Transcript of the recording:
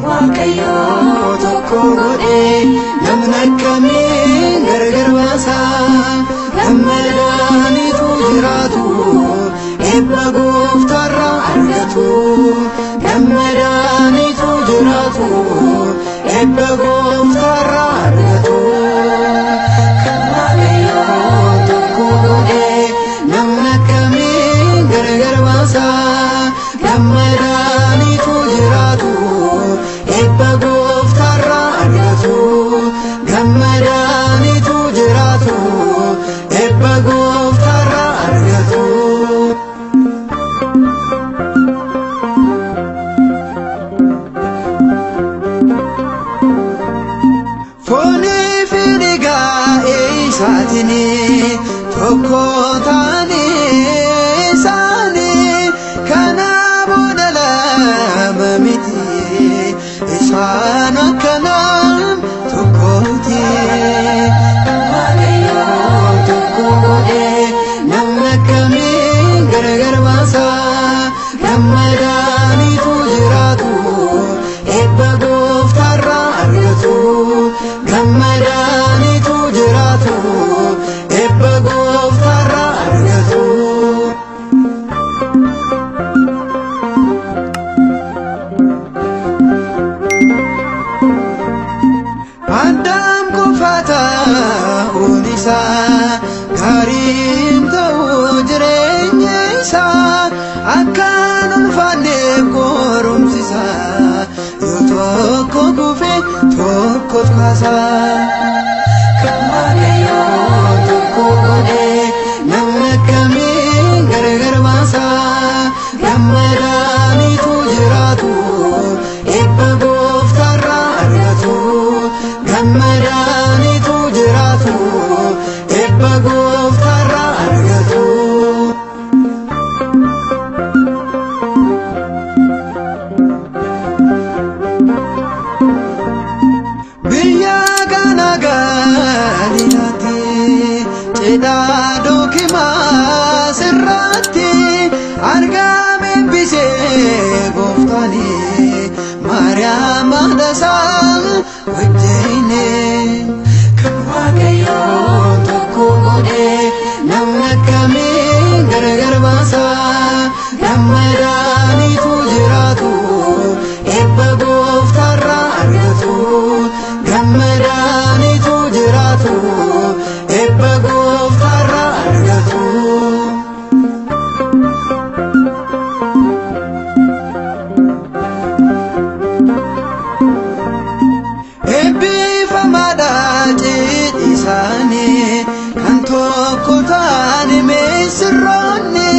Waaqayyoo tokko godhee namni akkamiin gargar baasa? Gammadaanitu jiraatu, eebba gooftaarraa argatu. Gammadaanitu jiraatu, eebba gooftaarraa argatu. Kan Waaqayyoo tokko godhee namni akkamiin gargar baasa? Gammadaanitu jiraatu, eebba gooftaarraa argatu. Gammadaanitu jiraatu, eebba gooftaarraa argatu. Foonii fi dhiigaa isaatiin tokko taanee isaanii kana booda lama miti, isaan akkanaan tokkooti. Waaqayyoo tokko godhee namni akkamiin gargar baasa? Gammadaanitu jiraatu, eebba gooftaarraa argatu. Gammadaanitu jiraatu, eebba gooftaarraa argatu. Addaam qofa ta'uun isaa gaariin ta'uu, jireenya isaa akkaan ulfaanneef qorumsi isaa, yoo tokko kufe tokkotu kaasa. Kan Waaqayyoo tokko godhee namni akkamiin gargar baasa? Gammadaanitu jiraatu, eebba gooftaarraa argatu. Gammadaanitu jiraatu, eebba gooftaarraa argatu. Biyya kana Galiilaatti cidha Dookimaas irratti argame eebbisee gooftaani Maariyaam haadha isaa wajjini. Kan Waaqayyoo tokko godhee namni akkamiin gargar baasa? Gammadaanitu jiraatu, eebba gooftaarraa argatu. Gammadaanitu jiraatu, eebba gooftaarraa argatu. Eebbifamaadha cidhi isaanii kan tokko ta'an misirroonni.